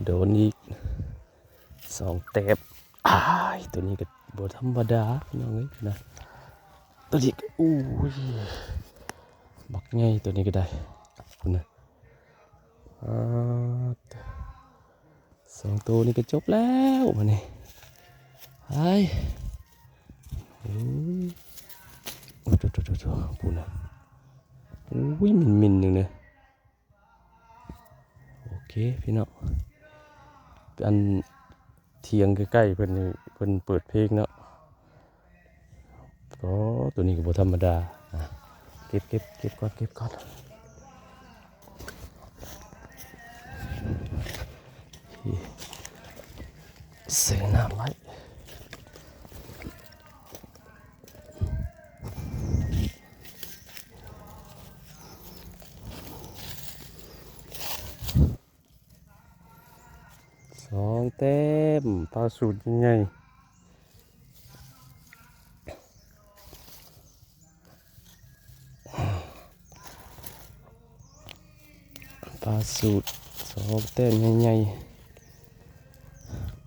ໂດນອີກສອງແຕ້ມ. ອ້າຍ ໂຕນີ້ກໍບໍ່ທຳມະດາພີ່ນ້ອງເອີຍນະ. ໂຕນີ້ກໍ ໂອ້ຍ ບັກໃຫຍ່ ໂຕນີ້ກໍໄດ້ ພຸ້ນນະ. ອາ ສອງໂຕນີ້ກໍຈົບແລ້ວບາດນີ້. ໄອ້ ໂອ້ຍ ໂອ້ໂຕໆໆໆ ພຸ້ນນະ. ໂອ້ຍ ມິນໆ ຢູ່ເດ້. ໂອເຄພີ່ນ້ອງ ອັນ ຖຽງໃກ້ໆ ເພິ່ນນີ້ ເພິ່ນເປີດເພງເນາະ. ໂອ້ ໂຕນີ້ກໍບໍ່ທຳມະດາ. ອ່ະ ເກັບໆ ເກັບກ່ອນ ເກັບກ່ອນ. ໂອເຄ ໃສ່ນ້ຳໄວ້. ສອງແຕ້ມ ປາສູດໃຫຍ່ໆ ປາສູດສອງແຕ້ມໃຫຍ່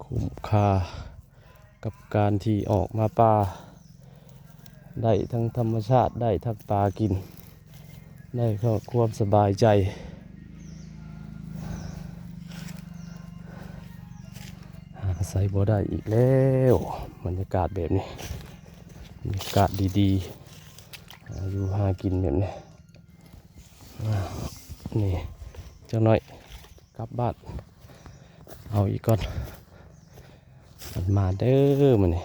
ໆ ຄຸ້ມຄ່າ ກັບການທີ່ອອກມາປ່າ ໄດ້ທັງທຳມະຊາດ ໄດ້ທັງປາກິນ ໄດ້ຄວາມສະບາຍໃຈ. ຫາໃສບໍ່ໄດ້ອີກແລ້ວ ບັນຍາກາດແບບນີ້ ບັນຍາກາດດີໆ ຫາຢູ່ຫາກິນແບບນີ້. ນີ້ ຈັກໜ້ອຍກັບບ້ານ ເອົາອີກກ່ອນ. ມັນມາເດີມື້ນີ້